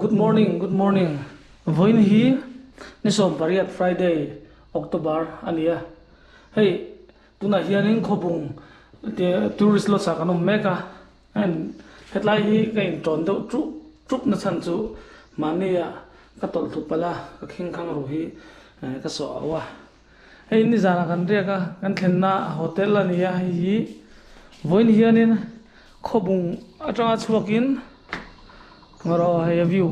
Good morning good morning vawiin hi ni 18 Friday October a ni a hei tunah hianin khawbung te tourist lodge ah kan awm mek a hetlai hi ka intawn deuh ṭup ṭup na chhan chu mahni ah ka tawlh thlu palh a ka khing khang ruh hi ka sawh au a. Hei nizanah kan riak a, kan thlenna hotel a ni a, hei hi vawiin hianin khawbung atanga chhuakin ngaw hei a view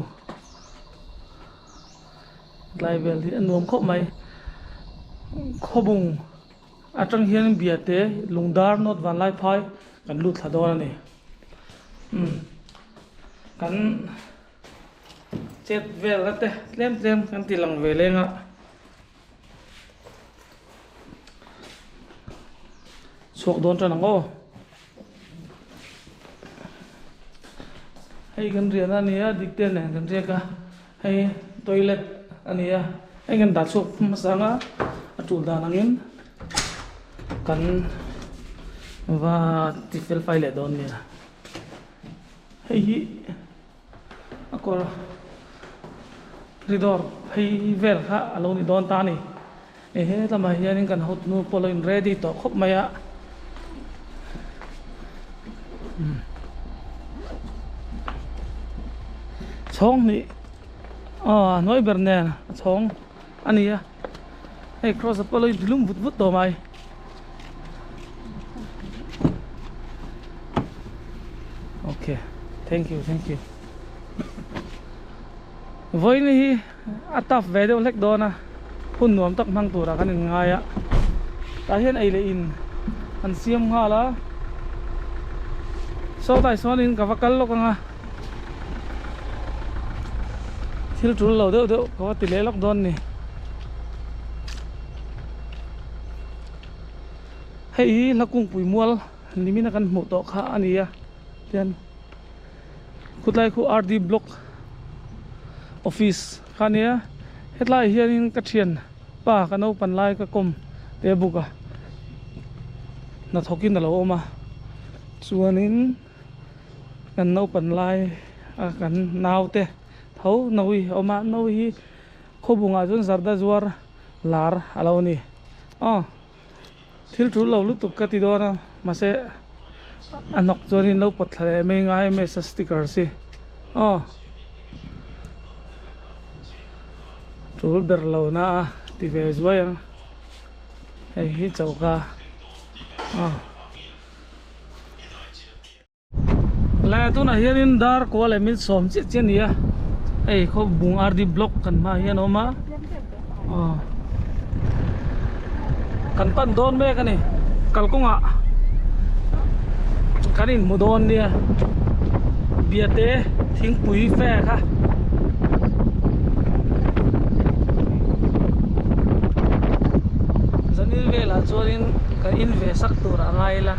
tlai vel hi a nuam khawp mai khawbung atang hian biate lungdar north vanlaiphai kan lut thla dawn a ni umm kan. Chet vel na te tlem tlem kan ti lang ve leng a. Chhuak dawn tan ang aw. Hei kan rian a nia dik te nen kan riak a hei toilet a nia hei kan dah chhuak hmasa ang a a tul dan angin kan va ti fel fai leh dawn nia hei hi. A kawr ridawr phei vel kha a lo ni dawn ta a ni. E he lamah hianin kan hotnu pawh lo in ready tawh khawp mai a. Chhawng hnih aw a hnuai ber nen a chhawng a ni a. Hei cross a pawh lo in ti lum vut vut tawh mai. Okay thank you thank you vawiin hi a tough ve deuh hlek dawn a hun nuam tak hmang turah kan in ngai a tah hian ei leh in an siam nghal a sawtlai sawn in ka va kal lawk ang a thil tul lo deuh deuh ka va ti leh lawk dawn ni. Hei hi hla kungpui mual nimina kan hmuh tawh kha a ni a tian khutlai khu R D block office kha a nia hetlai ah hianin ka thian pa ka naupan lai ka kawm te buk a hnathawkin a lo awm a chuanin kan naupan lai a kan naute tho nawi a awm a nawi hi khawbungah chuan zarda zuar lar a lo ni aw thil tul lo lutuk ka ti dawn a mahse a hnawk chuanin lo pawt thla leh mai ngai em a sticker si aw tul ber lo na a ti ve zuai ang hei hi choka aw. Le tunah hianin dar kual leh min sawm chiah chiah a ni a hei khaw bung R D block kan hmaah hian a awm a aw kan pan dawn mek a ni kalkawngah kan inhmu dawn nia biate thingpui fe kha. Zanin velah chuanin kan in ve sak tur a ngai ila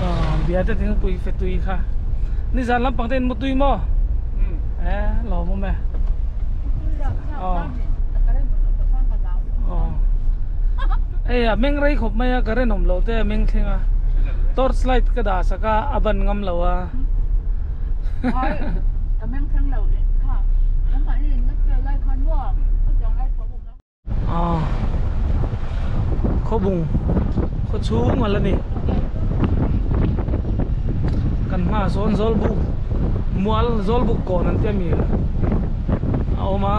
aw biate thingpui fe tui kha nizan lampang te in mu tui maw e lawm awm e aw aw hei a meng rei khawp mai a current awm loh te a meng thleng a torch light ka dah sak a a ban ngam lo a. Aw khawbung khaw chhung a la ni kan hmaah sawn zawlbuk mual zawlbuk kawn an ti ami a awm a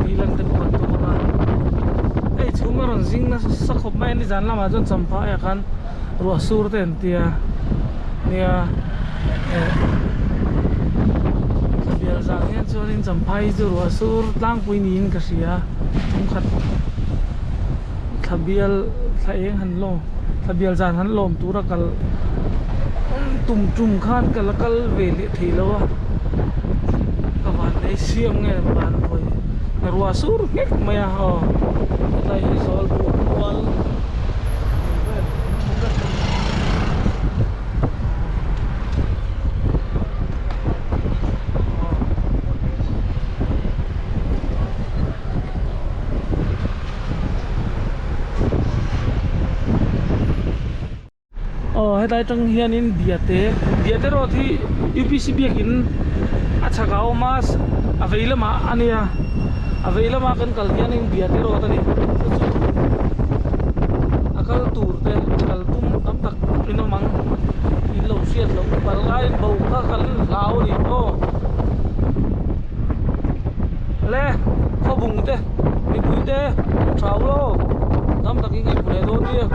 tih lan te pawh kan tum ang a hei chhum a rawn zing nasa khawp mai a nizan lamah chuan champhai ah khan ruah sur te an tia nia eh thlabial zan hian chuanin champhai chu ruah sur tlangpui niin ka hria tumkhat thlabial thla eng han lawm thlabial zan han lawm tura kal tum tum khan ka la kal ve leh thei lo a ka van nei siam nge van vawi ruah sur nghek mai a aw hetlai hi zawl buk kual. Aw Hetlai atang hianin Biate Biate road hi UPC biakin a chhak a awm a a vei lamah a nia a vei lama kan kal hianin Biate road a ni chu chu a kal tur te kal tum tam tak in awm ang in lo hriat loh pal ngaiin bo kha kan hlau a ni aw le khawbung te mipui te thau lo tam takin ka inhmu leh dawn nia.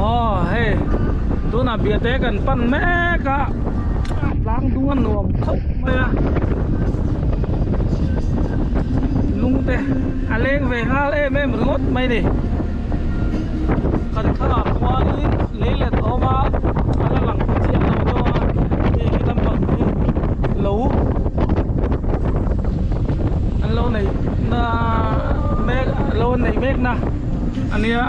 Aw hei tunah biate kan pan mek a tlang dung a nuam khawp mai a lung te a leng ve nghal em em ringawt mai ni kan thlalak khuanin lei let a awm a a la lang chiah lo dawn a hei khi lampang hi lo an lo neih na mek lo an neih mek na a nia.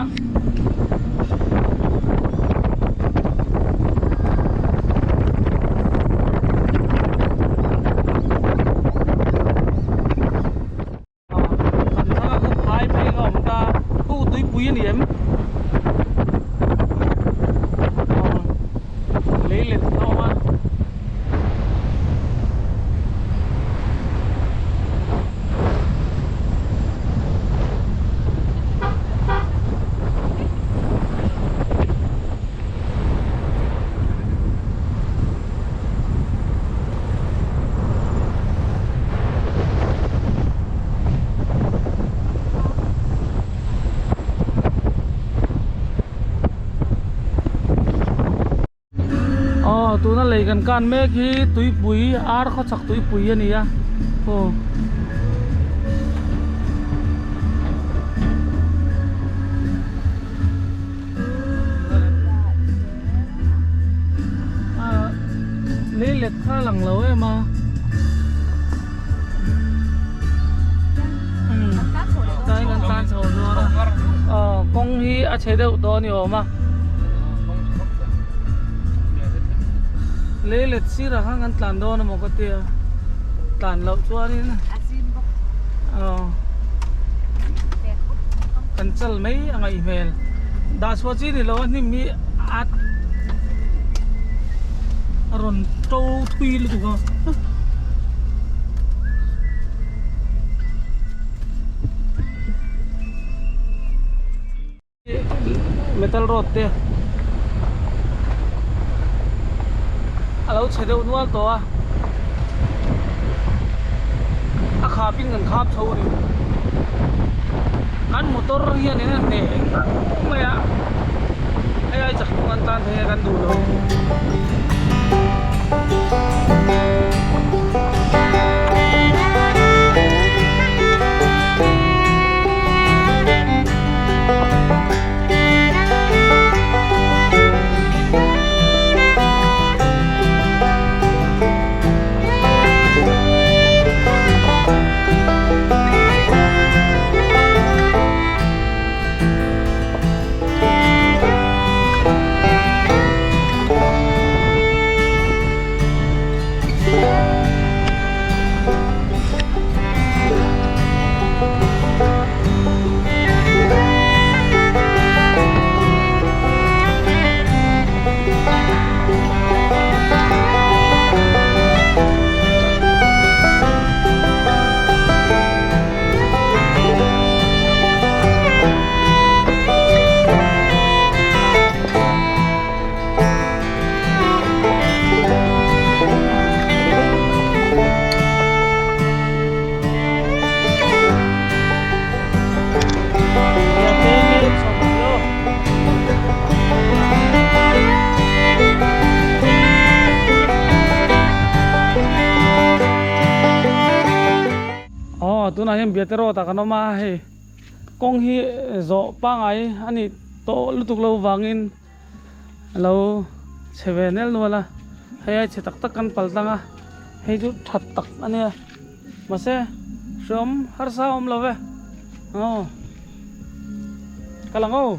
Kan thlang a khu phai phei a awm ta khu tuipui a ni em lei let a awm a. Aw tuna lei kan kan mek hi tuipui ar khaw chak tuipui a ni a aw. Lei let kha a lang lo em a. Tlai kan tan chho dawn a aw kawng hi a chhe deuh tawh a ni awm a lei let sirah khan kan tlan dawn emaw ka tia tlan loh chuanin aw kan chal mai a ngaih hmel dah chhuah chi ni lo a hnim hi a rawn to thui lutuk a. Metal rod te a lo chhe deuh nual tawh a a khap in kan khap chho a ni kan motor hian in a hneh mai a hei ai chak hnung an tan thei a kan duh lo. Aw tunah hian Biate road ah kan awm a hei kawng hi zawh pangai a nih tawh lutuk lo vangin a lo chhe ve nel nual a hei ai chhe tak tak kan pal tlang a hei chu that tak a nia mahse hreawm harsa a awm lo ve aw ka lang aw.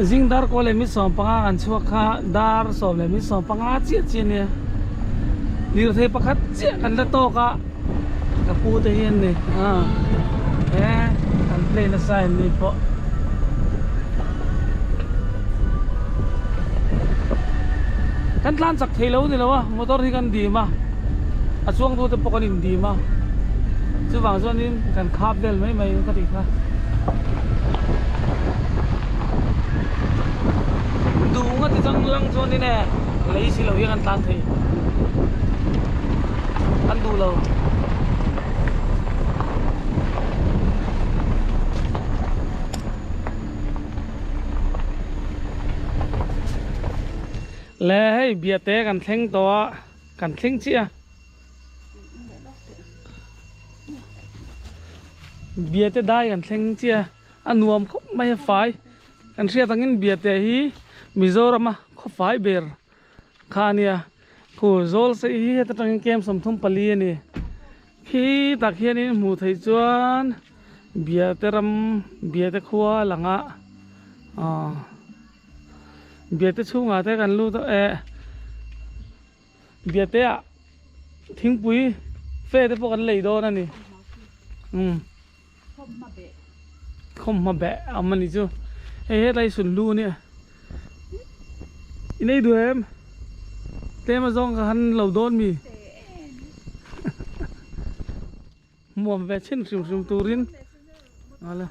Zing dar kaw leh mi 15 kan chhuak kha dar 10 leh mi 15 chiah chiah a nia lirthei pakhat chiah kan la tawk a ka pu te hi an ni he kan play nasa em ni pawh. Kan tlan chak thei lo ni lo a, motor hi kan dim a, a chuang tu te pawh kan in dim a, chuvang chuanin kan khap vel mai mai ka tih kha. Duh nga ti chang lang chuanin e lei si lo hian kan tlan thei, kan duh lo. Le hei biate kan thleng tawh a kan thleng chiah a biate dai kan thleng chiah a a nuam khawp mai a fai kan hriat angin biate hi Mizoram a khaw fai ber kha a nia khu zawl saih hi heta tangin kem 34 a ni khi tak hianin hmuh theih chuan biate ram biate khua lang a aw. Biate chhungah te kan lut a eh biate ah thingpui fe te pawh kan lei dawn a ni umm khawmhma beh a awm a ni chu hei hetlai sunhlu a nia i nei duh em tlem azawng ka han lo dawn mi Muam ve chin hrim hrim turin ala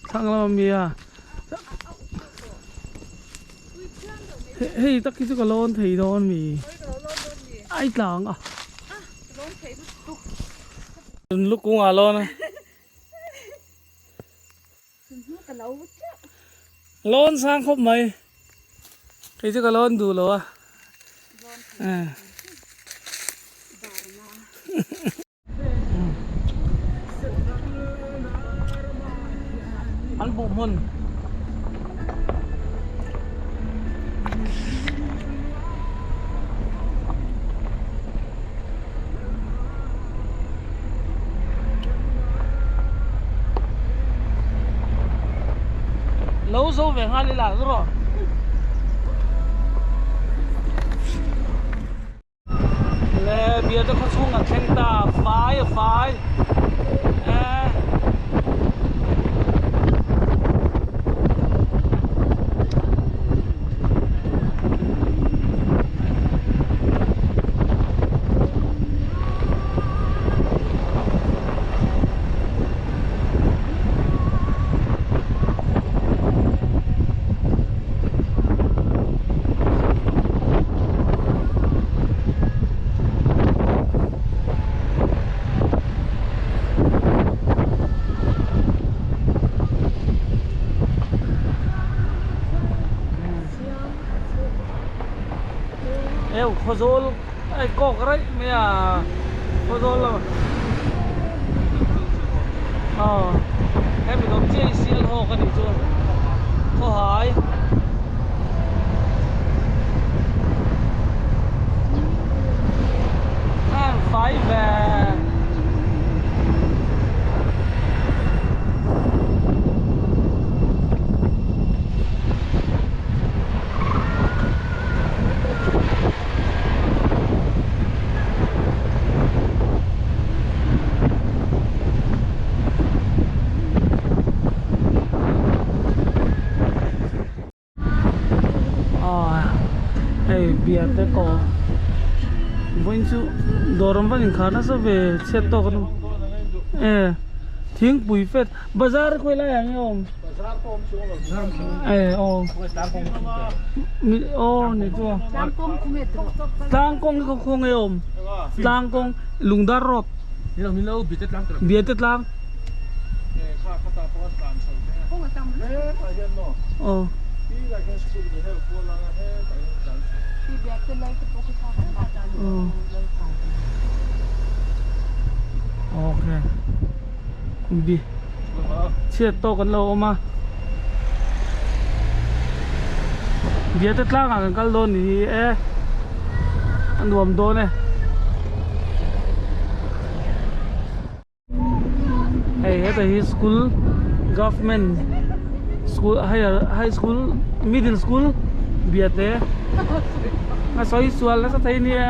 thlang lama mi a hei tak hi chu ka lawn thei dawn mi ai tlang a lukung a lawn a Lawn sang khawp mai. Kei chu ka lawn duh lo a. An buh hmun. Lo zo ve nghal ila chu rawh. Le biate khaw chhung an thleng ta fai a fai e. Eu Khawzawl ai kawk raih mai a Khawzawl lamah aw hemi dawm chiah hi sial hawk a nih chu khawhai an fai ve. Hei biate kaw vawiin chu dawr an va inkhar nasa ve chhiat tawk an awm e thingpui fet bazar khawi lai ah nge awm e aw aw ni chu tlang kawng hi khaw nge awm tlang kawng lungdar road biate tlang. Aw. Okay. Bi. Chhiat tawk an lo awm a. Biate tlangah kan kal dawn ni hi e. A nuam dawn e. Hei heta hi school government school higher high school middle school biate a sawi sual nasa thei nia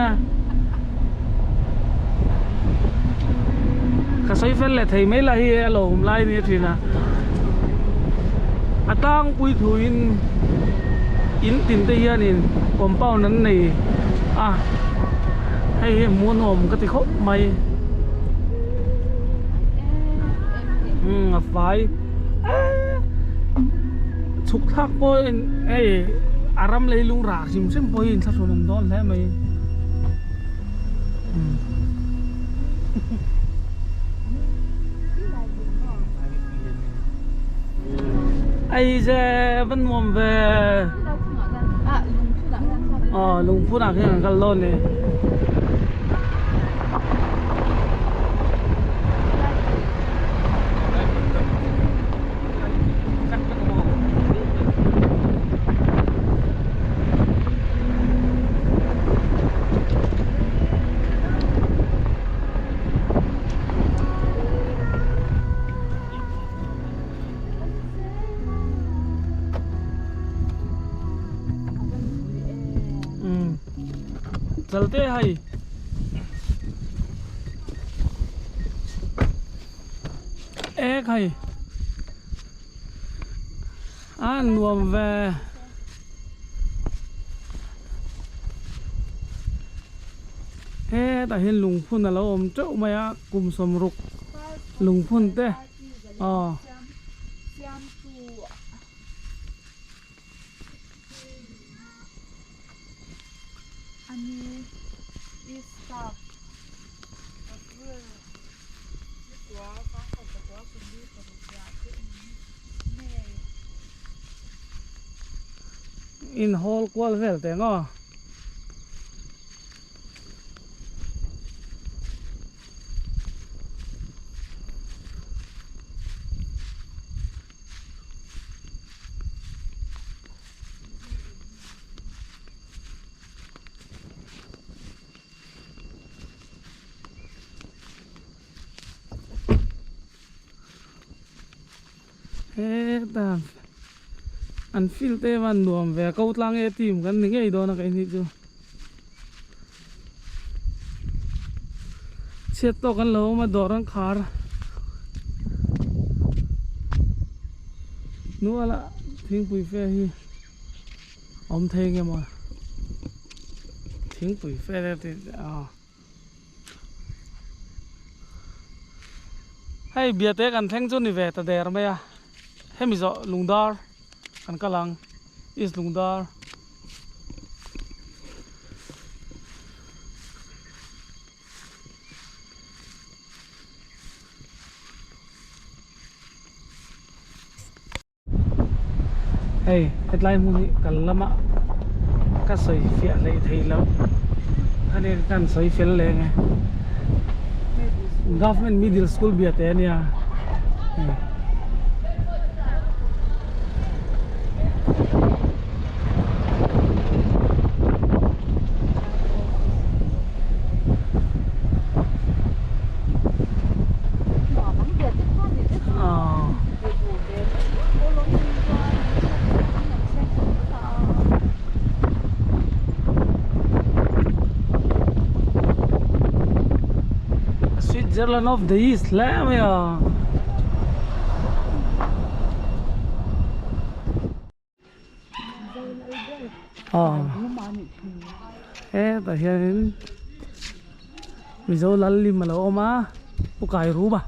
ka sawi fel leh thei mai lah hi a lo awm lai nia thin a a tlangpui thuin. In tin te hianin compound an nei a hei hi hmuh nuam ka ti khawp mai umm a fai eee chhuk thlak pawhin hei a ram leilung rah hrim hrim pawh hi inthlahrun awm dawn hle mai umm. Aize va nuam ve aw lungphun ah khian kan kal dawn ni. Chalte hei ek hei a nuam ve. Hetah hian lungphun a lo awm teuh mai a kum sawmruk lungphun te aw. In hawl kual vel teh ang aw. Heta an field te hian nuam ve a ko tlang e team kan ni ngei dawn a kei ni chu chhiat tawk an lo awm a dawr an khar nuala thingpui fe hi awm thei nge maw thingpui fe te tih ah. Hei biate kan thleng chu ni ve ta der mai a hemi zawh lungdar kan kal ang east lungdar. Hei hetlai hmun hi kal lama ka sawi fiah hleih thei lo ani kan sawi fel leh nge government middle school bia te ania hei. Switzerland of the East hle mai a. Hetah hianin Mizo lal lim a lo awm a Pu Kairuba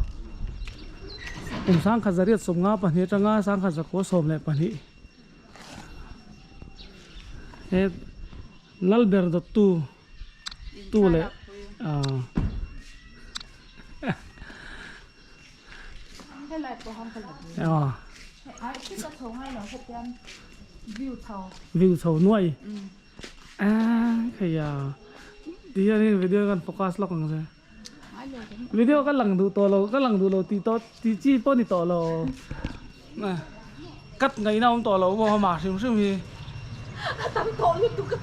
kum sangkhat zariat sawmnga pahnih atanga sangkhat zakua 12 he lal ber dawttu tu leh ah. View chho nuai a khei a ti hianin video kan focus lawk ang che video ka lang duh tawh lo ka lang duh lo tih tawh tih chi pawh ni tawh lo cut ngaihna awm tawh lo maw amah hrim hrim hi a tam tawh lutuk a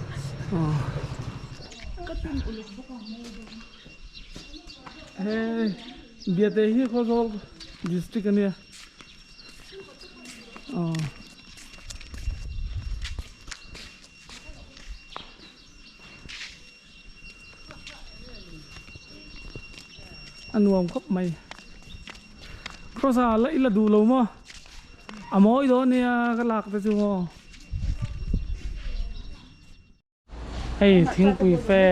ka tin uluk bawk ang. Hei Biate hi Khawzawl district a nia aw a nuam khawp mai cross a la ila duh lo maw a mawi dawn nia ka lak te chu maw. Hei thingpui fe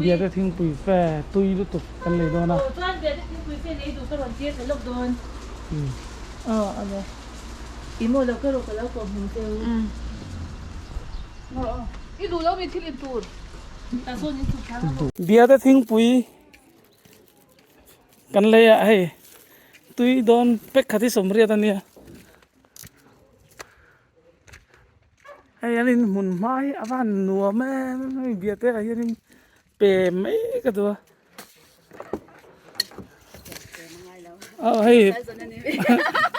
biate thingpui fe tui lutuk kan lei dawn a. Chuan biate thingpui fe lei duh ka rawn tir thei lawk dawn. Aw ale. I maw lo ka rawh ka lo kawm hming che u. I duh lo mi thil in tur. Tah sawn in chhuk thlang a maw. Biate thingpui kan lei a hei tui dawn pack khat hi sawmriat a nia. Hei an in hmun hma hi a van nuam em em hei biate ah hianin pe mai ka duh a aw hei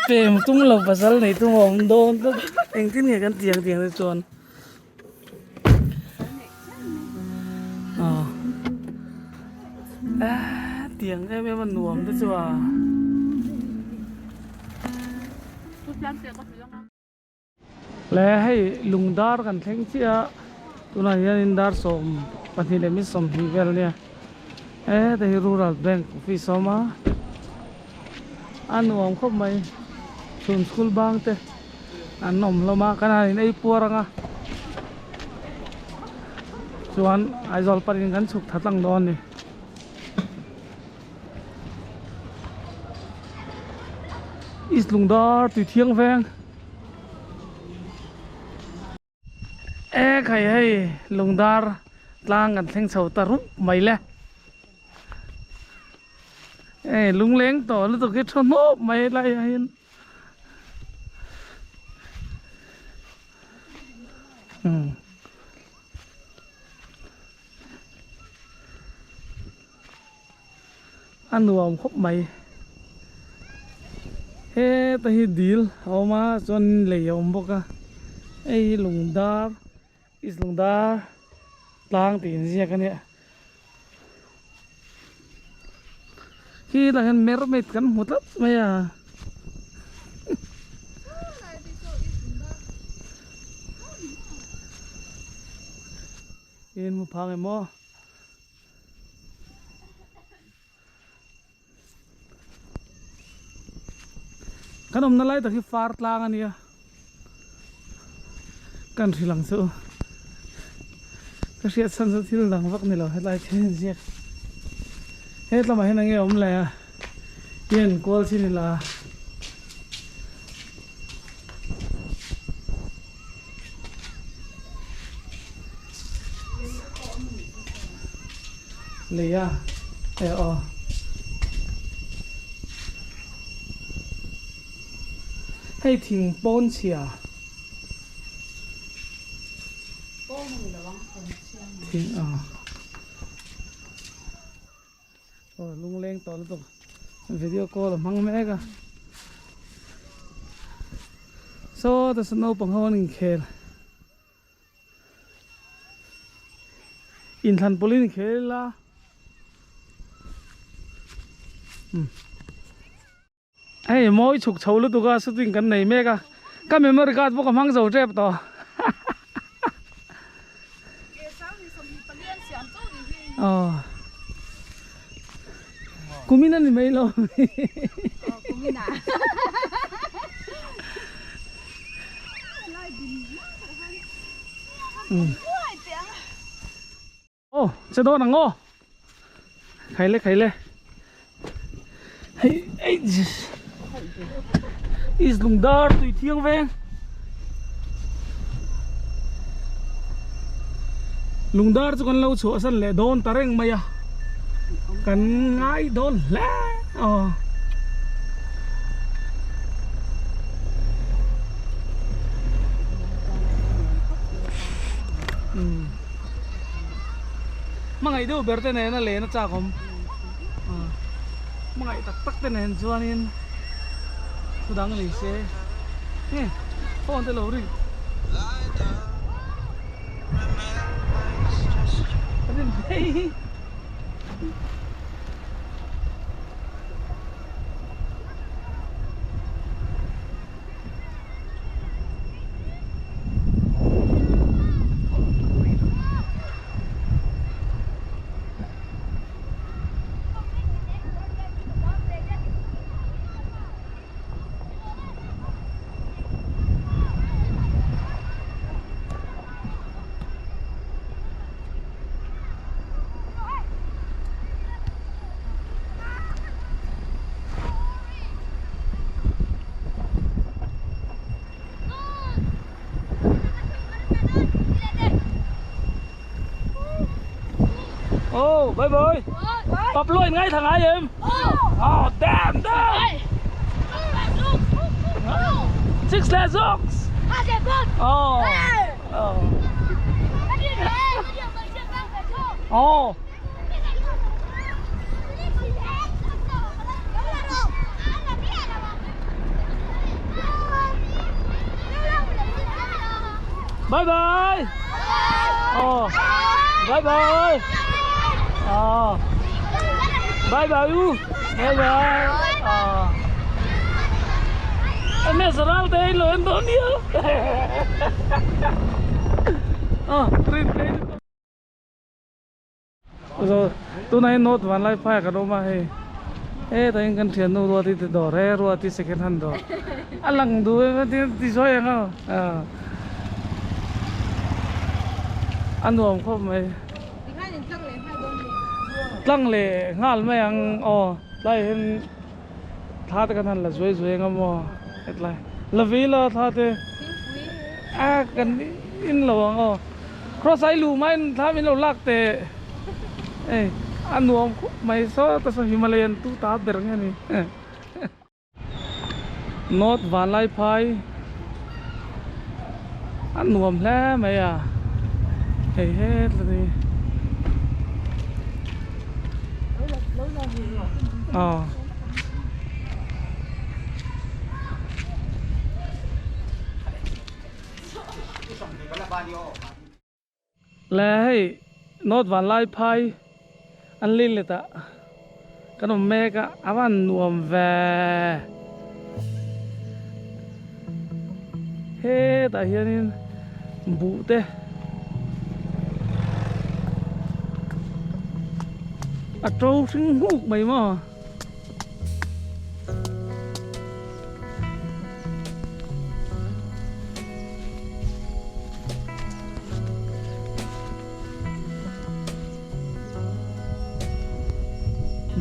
pem tum lo pasal nei tum a awm dawn tlat engtin nge kan tih ang tih ang te chuan aw tiang em em a nuam te chu a. Le hei lungdar kan thleng chiah a tunah hianin dar 12 leh minute 20 vel ania heta hi rural bank office a awm a a nuam khawp mai chhun school bang te an awm hlawm a kan han in ei puar ang a chuan Aizawl panin kan chhuk tha tlang dawn a ni. East Lungdar tui thiang veng e khai hei Lungdar tlang kan thleng chho ta rup mai le e lungleng tawh lutuk hi tha hnawp mai lai ah hian umm. A nuam khawp mai heta hi dil a awm a chuan lei a awm bawk a hei hi lungdar east lungdar tlang tih inziak a nia khi lah hian mermaid kan hmu tlat mai a. In hmu phang em aw. Kan awmna lai tak hi far tlang a nia. Kan hrilh ang chu. Ka hriat chhan chu thil dang vak ni lo hetlai thil in ziak. He tlamah hian enge awm le a. Hian kual chin ila. Lei a e aw. Hei thing pawn chhia. Thing a. Aw lungleng tawh lutuk video call a hmang mek a saw ta saw naupang ho an inkhel inthlan pawlh in inkhel ila umm. Hei mawi chhuk chho lutuk a shooting kan nei mek a ka memory card pawh ka hmang zo tep tawh aw kumin a ni mai lo Aw che dawn ang aw khai le khai le hei ei is lungdar tui thiang veng lungdar chu kan lo chhuah san leh dawn ta reng mai a kan ngai dawn hle aw. Hmangaih deuh ber te nen a len a chak awm hmangaih tak tak te nen chuanin thu dang ni se nge phone te lo ring rin phei. Oh, bye bye. Pablo in ngai thang ai em? Oh, damn, damn. Six le six. Oh. Oh. Oh. Bye bye. Oh. Bye bye. Oh. Bye bye u. Bye bye. Oh. Em mẹ ral te lo en don dia. Oh, train train. Zo tunah hian note van lai phai kan awm a hei hetah hian kan thiannu Ruati te dawr he Ruati second hand dawr a lang duh em a ti sawi ang a a nuam khawp mai tlang leh nghal mai ang aw tlaiah hian thla te kan han la zuai zuai ang a maw hetlai la vei la thla te a kan in lo ang aw. Cross ai luh maiin thla min lo lak teh hei a nuam khawp mai sawta saw Himalayan tu ta ber nge ni North Vanlaiphai a nuam hle mai a hei hetla ni aw. Le hei North Vanlaiphai an lin let ah kan awm mek a a van nuam ve hetah hianin buh te a to hring hmuk mai maw.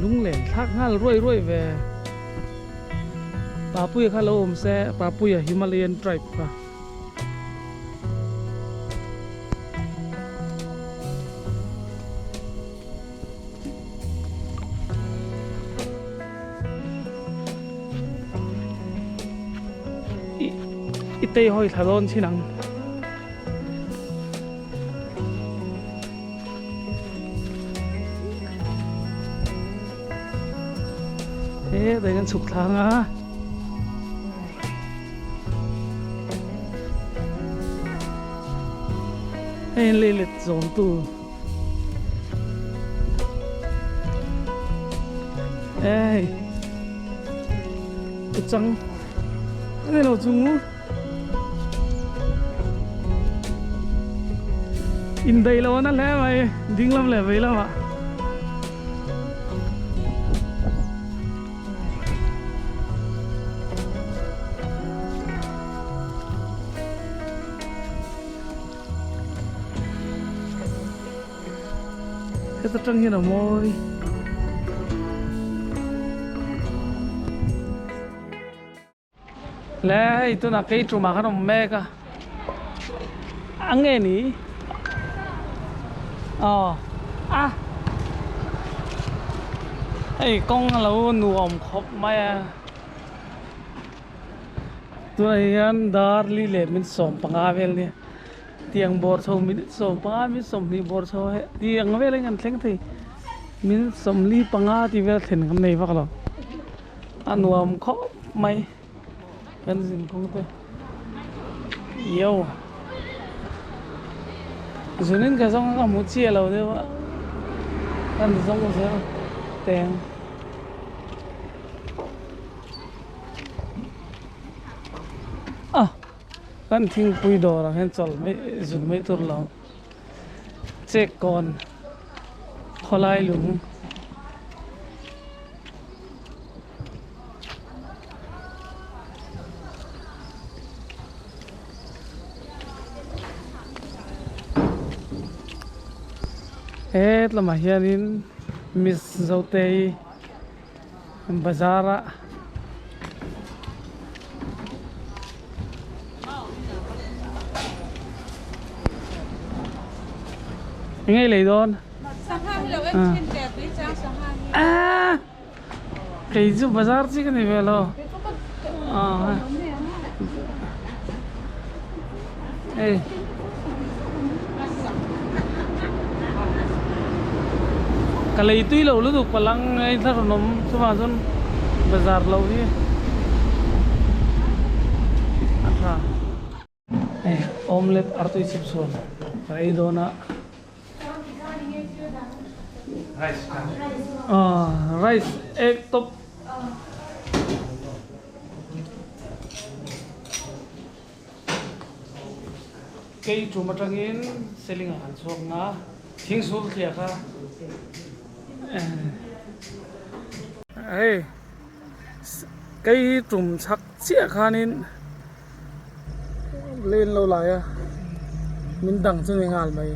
Lunglen thlak nghal ruai ruai ve. Papuia kha lo awm se, Papuia Himalayan tribe kha. I tei hawi thla dawn chin ang. He tain an chhuk thlang a. Hei an leilet zawm tu. Ê Cái trăng Cái này là chung In đây là nó lẽ mày Ding lam lẽ vậy lắm ạ Heta tang hian a mawi. Le hei tunah kei tumah khan awm mek a. A nge ni? Aw a hei kawng a lo nuam khawp mai a. Tunah hian dar li leh min 15 vel nia. Tiang bawr chho minute 15 minute 20 bawr chho he tiang vel in kan thleng thei minute 45 tih vel thlen kan nei vak lo a nuam khawp mai kan zin kawng te yo zunin ka zawng a ka hmu chiah lo deuh a kan zawng zel teng. Kan thingpui dawrah hian chawlh mai zun mai tur lo chek kawn khawlai lung he lamah hianin miss Zotei Bazar ah eng nge i lei dawn? Sangha hi lo en thin teh tui chang sangha hi. Ah! Kei chu bazar chi ka ni ve lo. Ah. Ei. Ka lei tui lo lutuk palang ei thla rawn awm chuvang chuan bazar loh hi a tha. Hei omelette artui chip chhuan ka ei dawn a. Ah rice egg top. Kei tum atangin seling ah kan chhuak nga thing sul thliah kha hei kei tum chhak chiah khanin Lane lo lai a min dang chu ni nghal mai.